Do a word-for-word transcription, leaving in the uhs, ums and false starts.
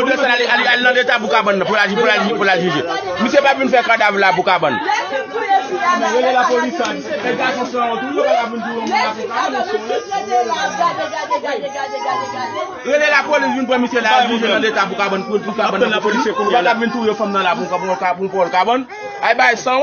yo desann al, al, al nan leta pou kabann nan, pou l al, pou l al, pou l al jije. Misye pa vin fè kadav la pou kabann. Rele lapolis sa, e gason san an tou, yo pa ka vin touye yon moun la pou kabann. Rele lapolis vin pran misye la, al jije nan leta pou kabann, pou, pou kabann nan, pou polis. Yo pa ka vin touye fanm nan la pou, pou, pou, pou pran kabann. Ay bay san.